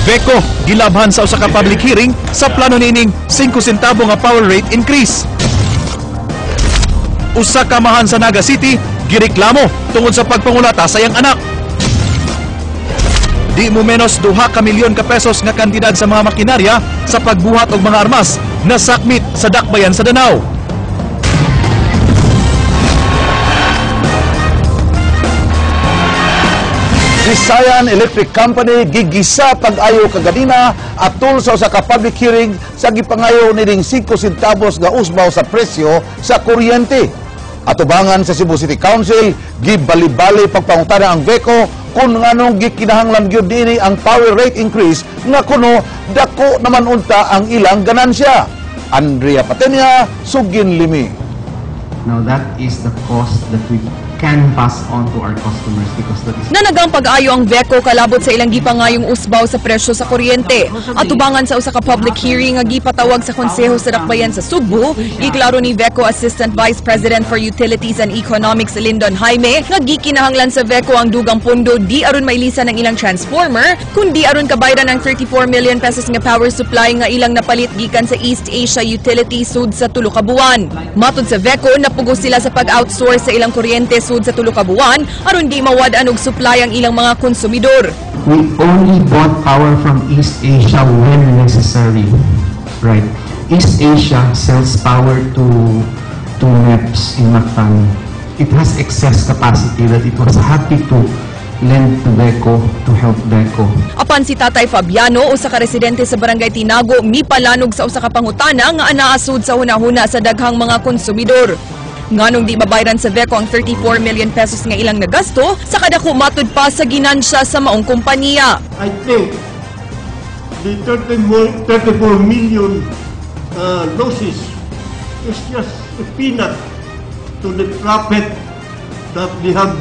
VECO gilabhan sa usa ka public hearing sa plano niining 5 sentabo nga power rate increase. Usa ka amahan sa Naga City gireklamo tungod sa pagpangulata sa iyang anak. Di mo menos 2 ka milyon ka pesos nga kantidad sa mga makinarya sa pagbuhat og mga armas na sakmit sa dakbayan sa Danao. Visayan Electric Company gigisa pag-ayo kaganina atol sa usa ka public hearing sa gipangayo nining 5 centavos nga usbaw sa presyo sa kuryente. Atubangan sa Cebu City Council, gibalibali pagpangutana ang VECO kung nganong gikinahanglan gyud niini ang power rate increase nga kuno dako naman unta ang ilang ganansya. Andrea Patenia, Sugin Limi. Now that is the cost that we can pass on to our customers because that is Nanagang pag-ayo ang VECO kalabot sa ilang gipangayong usbaw sa presyo sa kuryente. Atubangan sa usa ka public hearing nga gipatawag sa Konseho sa Dakbayan sa Sugbo, giklaro ni VECO Assistant Vice President for Utilities and Economics Lyndon Jaime nga gikinahanglan sa VECO ang dugang pondo di aron mailisan ang ilang transformer, kundi aron kabayran ang 34 million pesos nga power supply nga ilang napalit gikan sa East Asia Utility sud sa tulo ka buwan. Matod sa VECO, napugos sila sa pag-outsource sa ilang kuryente sud sa tulo ka buwan aron di mawad-an og supply ang ilang mga konsumidor. We only bought power from East Asia when necessary. Right. East Asia sells power to MEPS in Mactan. It has excess capacity that it was happy to lend to VECO to help VECO. Apan si Tatay Fabiano, usa ka residente sa Barangay Tinago, mipalanog sa usa ka pangutana nga anaa sud sa hunahuna sa daghang mga konsumidor. Nganong di mabayran sa VECO ang 34 million pesos nga ilang nagasto sa kadako matud pa sa ginansya sa maong kompanya? I think the 30 34 million losses is just a peanut to the profit that they have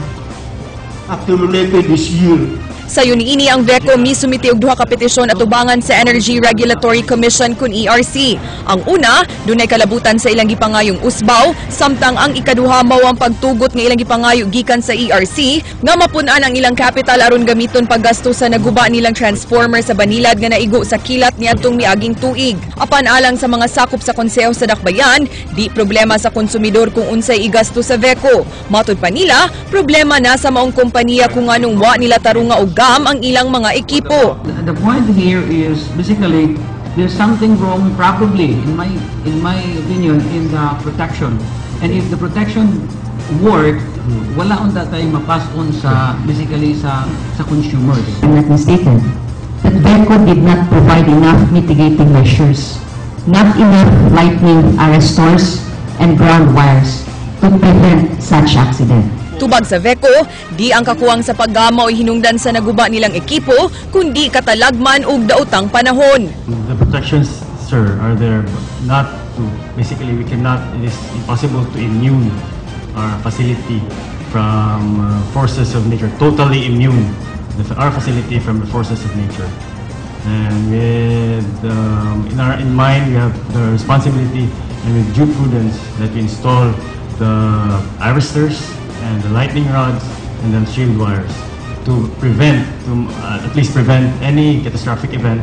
accumulated this year. Sayon niini, ang VECO misumiti og duha ka petisyon atubangan sa Energy Regulatory Commission kun ERC. Ang una, dunay kalabutan sa ilang gipangayong usbaw, samtang ang ikaduha mao ang pagtugot nga ilang gipangayo gikan sa ERC nga mapun-an ang ilang capital aron gamiton paggasto sa naguba nilang transformer sa Banilad nga naigo sa kilat niadtong miaging tuig. Apan alang sa mga sakop sa Konseho sa Dakbayan, di problema sa konsumidor kung unsay igasto sa VECO. Matod pa nila, problema na sa maong kompanya kung nganong wa nila tarunga og gam ang ilang mga ekipo. The point here is basically there's something wrong, probably, in my opinion, in the protection. And if the protection work, wala unta tayo ma-pass on sa basically sa consumers. I'm not mistaken, that VECO did not provide enough mitigating measures, not enough lightning arrestors and ground wires to prevent such accident. Tubag sa VECO, di ang kakuwang sa paggama o hinungdan sa naguba nilang ekipo, kundi katalagman ug daotang panahon. The protections, sir, are there, but not to, basically we cannot, it is impossible to immune our facility from forces of nature, totally immune our facility from the forces of nature. And with, in mind, we have the responsibility and with due prudence that we install the arresters and the lightning rods and the shield wires to prevent, to at least prevent any catastrophic event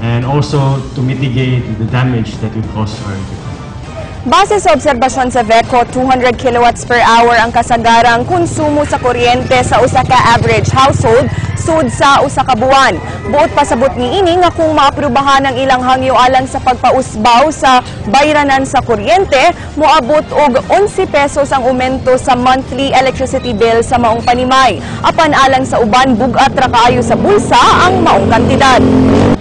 and also to mitigate the damage that would cause our equipment. Base sa obserbasyon sa VECO, 200 kilowatts per hour ang kasagarang konsumo sa kuryente sa usa ka average household sud sa usa ka buwan. Buot pasabot niini nga kung maaprubahan ang ilang hangyo alang sa pagpausbaw sa bayranan sa kuryente, moabot og 11 pesos ang aumento sa monthly electricity bill sa maong panimay. Apan alang sa uban, bugat ra kaayo sa bulsa ang maong kantidad.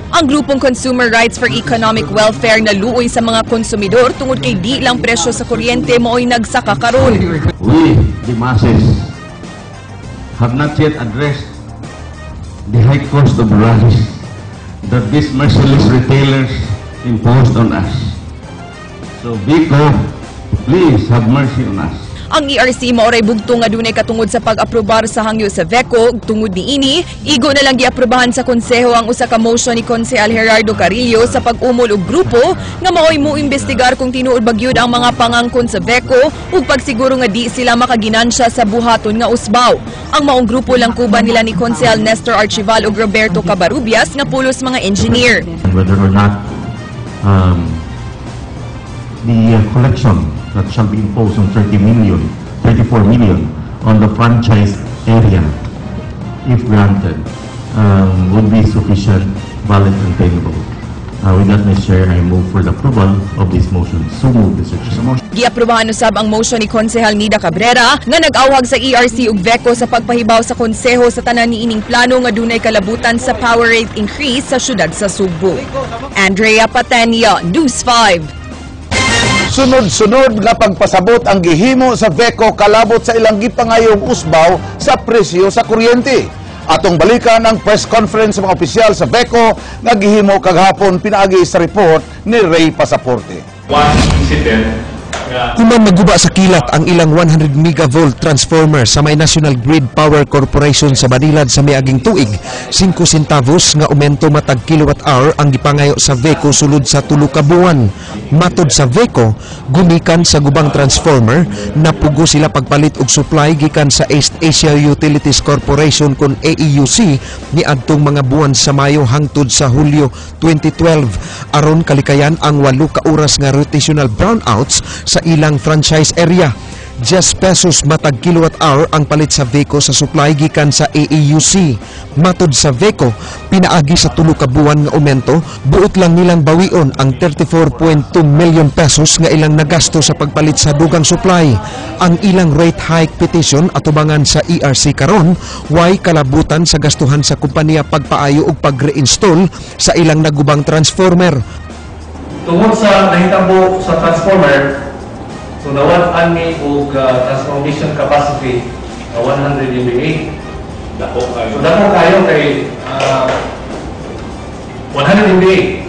Ang grupong Consumer Rights for Economic Welfare naluoy sa mga konsumidor tungod kay di lang presyo sa kuryente mao'y nagsaka karon. We, the masses, have not yet addressed the high cost of rice that these merciless retailers imposed on us. So, VECO, please have mercy on us. Ang ERC maoray bugto nga dunay katungod sa pag-aprobar sa hangyo sa VECO. Tungod niini, igo na lang giaprobahan sa konseho ang usa ka motion ni Konsehal Gerardo Carillo sa pag-umol og grupo nga maoy mo imbestigar kung tinuod ba gyud ang mga pangangkon sa VECO ug pagsiguro nga di sila makaginansya sa buhaton nga usbaw. Ang maong grupo lang kuban nila ni Konsehal Nestor Archival ug Roberto Cabarubias nga pulos mga engineer. And whether or not the collection that shall be imposed on 30 million, 34 million on the franchise area, if granted, would be sufficient, valid, and tenable. With that, Mr. Chair, I move for the approval of this motion. So move, Mr. Chair. Giaprobahan usab ang motion ni Konsehal Nida Cabrera nga nag-awhag sa ERC ug VECO sa pagpahibaw sa konseho sa tanan niining plano nga dunay kalabutan sa power rate increase sa syudad sa Sugbo. Andrea Patenia, News 5. Sunod-sunod nga pagpasabot ang gihimo sa VECO kalabot sa ilang gipangayong usbaw sa presyo sa kuryente. Atong balikan ang press conference sa mga opisyal sa VECO nga gihimo kagahapon pinaagi sa report ni Ray Pasaporte. One incident nga Human maguba sa kilat ang ilang 100 megavolt transformer sa may National Grid Power Corporation sa Banilad sa miaging tuig, 5 centavos nga aumento matag kilowatt hour ang gipangayo sa VECO sulod sa 3 ka buwan. Matod sa VECO, gumikan sa gubang transformer, napugo sila pagpalit og supply gikan sa East Asia Utilities Corporation kon AEUC niadtong mga buwan sa Mayo hangtod sa Hulyo 2012 aron kalikayan ang 8 ka oras nga rotational brownouts sa ilang franchise area. 10 pesos matag kilowatt hour ang palit sa VECO sa supply gikan sa AEUC. Matod sa VECO, pinaagi sa 3 ka buwan nga aumento, buot lang nilang bawion ang 34.2 million pesos nga ilang nagasto sa pagpalit sa dugang supply. Ang ilang rate hike petition atubangan sa ERC karon, way kalabutan sa gastuhan sa kompanya pagpaayo ug pag-reinstall sa ilang nagubang transformer. Tungod sa nahitabo sa transformer, so nawad-an mi og transformation capacity 100 MVA. Dako kayo. So dako kayo kay 100 MVA.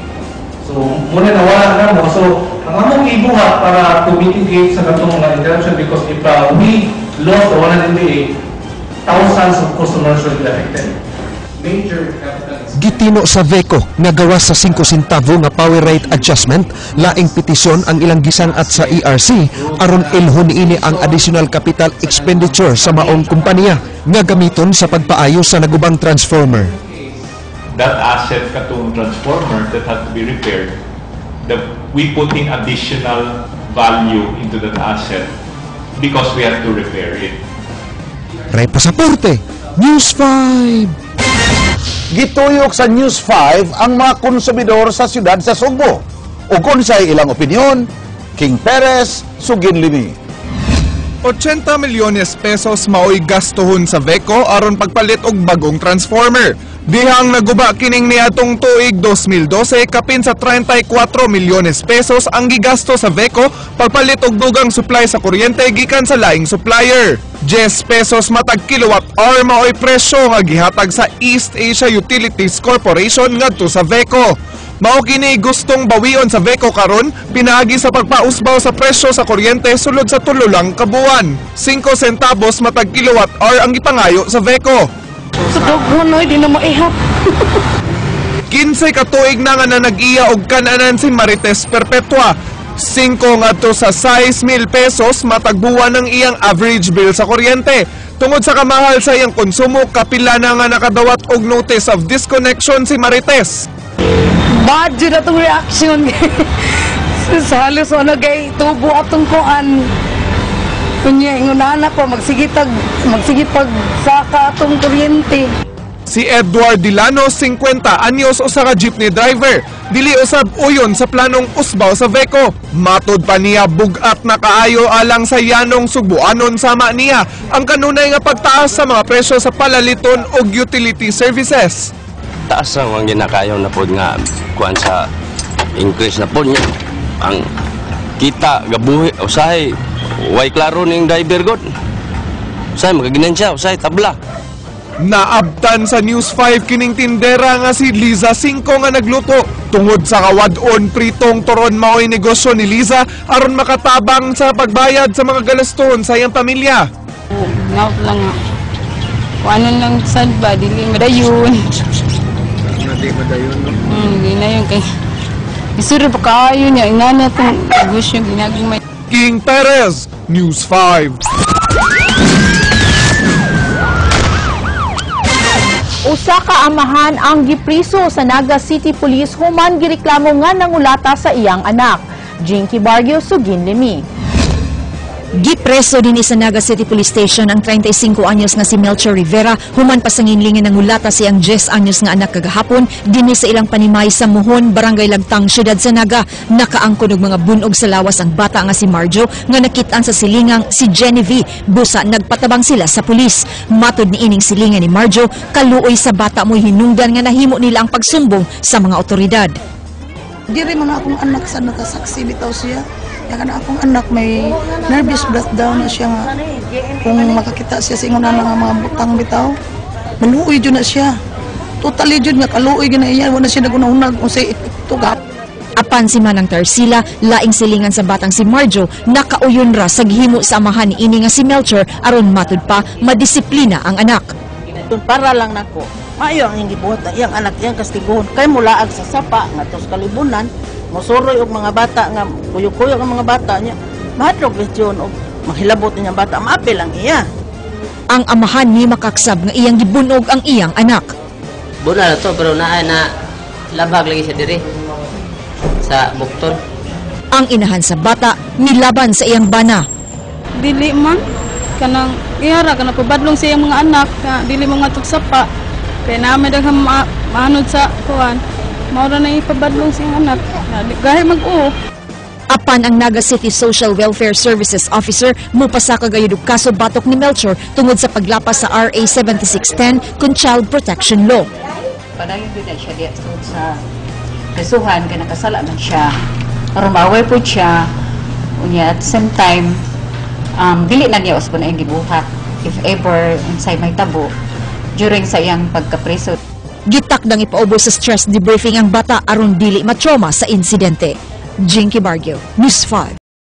So muna nawala na mo. So ang among ibuhat para to mitigate sa katong mga interruption, because if we lost the 100 MVA, thousands of customers will be affected. Major capital Gitino sa VECO nga gawas sa 5 sentavo nga power rate adjustment, laing petisyon ang ilang gisang-at sa ERC aron ilhon niini ang additional capital expenditure sa maong kompanya nga gamiton sa pagpaayo sa nagubang transformer. That asset, katong transformer that had to be repaired, we put in additional value into that asset because we had to repair it. Ray Pasaporte, News 5. Gituyok sa News 5 ang mga konsumidor sa siyudad sa Sugbo. Ug unsay ilang opinyon, King Perez, Suginlimi. 80 milyones pesos maoy gastuhon sa VECO aron pagpalit og bagong transformer. Dihang naguba kining niadtong tuig 2012, kapin sa 34 milyones pesos ang gigasto sa VECO pagpalit og dugang supply sa kuryente gikan sa laing supplier. 10 pesos matag kilowatt hour maoy presyo nga gihatag sa East Asia Utilities Corporation ngadto sa VECO. Mao kini gustong bawion sa VECO karon pinaagi sa pagpausbaw sa presyo sa kuryente sulod sa 3 lang ka buwan. 5 centavos matag kilowatt hour ang gipangayo sa VECO. Sa no, di na maihap. 15 ka tuig na nga nanag-iya og kananan si Marites Perpetua. 5 ngadto sa 6 mil pesos matag buwan ang iyang average bill sa kuryente. Tungod sa kamahal sa iyang konsumo, kapila na nga nakadawat og notice of disconnection si Marites. Bad jud atong reaction. Sa halos ano kay tubo atong kuan. Kunya ingon ko magsigit pag saka atong kuryente. Si Edward Delano, 50 anyos, usa ka jeepney driver. Dili usab uyon sa planong usbaw sa VECO. Matod pa niya, bugat na kaayo alang sa yanong Sugbuanon sama niya ang kanunay nga pagtaas sa mga presyo sa palaliton og utility services. Taas lang ang ginakayo na pod nga kuan sa increase na pod niya ang kita gabuhi. Usahay way klaro ning driver god, usahay makaginansya, usahay tabla. Naabtan sa News 5 kining tindera nga si Liza Cinco nga nagluto. Tungod sa kawad-on, pritong turon mao'y negosyo ni Liza aron makatabang sa pagbayad sa mga galaston sa iyang pamilya. Ngaw lang nga. Kung ano lang sad ba, dili madayon. Hindi madayon, no? Di na yun kay isuro pa kaayo niya, ingana itong negosyo ginagmay. King Perez, News 5. Usa ka amahan ang gipriso sa Naga City Police human gireklamo nga nangulata sa iyang anak. Jinky Barrio, Sugin Lemi. Gipreso din sa Naga City Police Station ang 35 anyos nga si Melchor Rivera human pasanginlingan ng ulata siyang 10 anyos nga anak kagahapon dinhi sa ilang panimay sa Muhon, Barangay Lagtang, Syudad sa Naga. Nakaangkon og mga bunog sa lawas ang bata nga si Marjo nga nakit-an sa silingang si Genevieve. Busa nagpatabang sila sa pulis. Matod ni ining silingan ni Marjo, kaluoy sa bata mo'y hinungdan nga nahimo nila ang pagsumbong sa mga otoridad. Diri man akong anak sa nakasaksi bitaw siya. Yang anak akong anak may nervous breakdown na siya nga kung makakita siya sa ingon na nga mga butang bitaw. Maluoy jud na siya. Totally jud nga kaluoy gyud na iya, wala siya nagunahunag kung say epekto ga. Apan si Manang Tarsila, laing silingan sa batang si Marjo, nakauyon ra sa gihimo sa amahan ni ini nga si Melchor aron matud pa madisiplina ang anak. Para lang nako, maayo ang gibuhat ang iyang anak, iyang kastiguhon kay mulaag sa sapa ngadto sa kalibunan, mosuroy og mga bata nga kuyog-kuyog ang mga bata niya, mahadlok yun og maghilabot niya bata, maapil ang iya. Ang amahan ni makaksab nga iyang gibunog ang iyang anak. Buna na to pero naa na labag lagi siya diri sa bukton. Ang inahan sa bata nilaban sa iyang bana. Dili man kanang ihara kanang pabadlong sa iyang mga anak nga dili mo ngadto sapa kay naa may daghang maanod sa kuan, mao ra na ipabadlong sa iyang anak gahi mag-uo. Apan ang Naga City Social Welfare Services Officer mupasaka gayud og kaso batok ni Melchor tungod sa paglapas sa RA 7610 kun Child Protection Law. Padayon gyud na siya diya sud sa kasuhan kay nakasala man siya. Aron maaway po siya. Unya at the same time, dili na niya usbon ang gibuhat if ever unsay may tabo during sa iyang pagkapreso. Gitakdang ipaubos sa stress debriefing ang bata aron dili matrauma sa insidente. Jinky Barrio, News 5.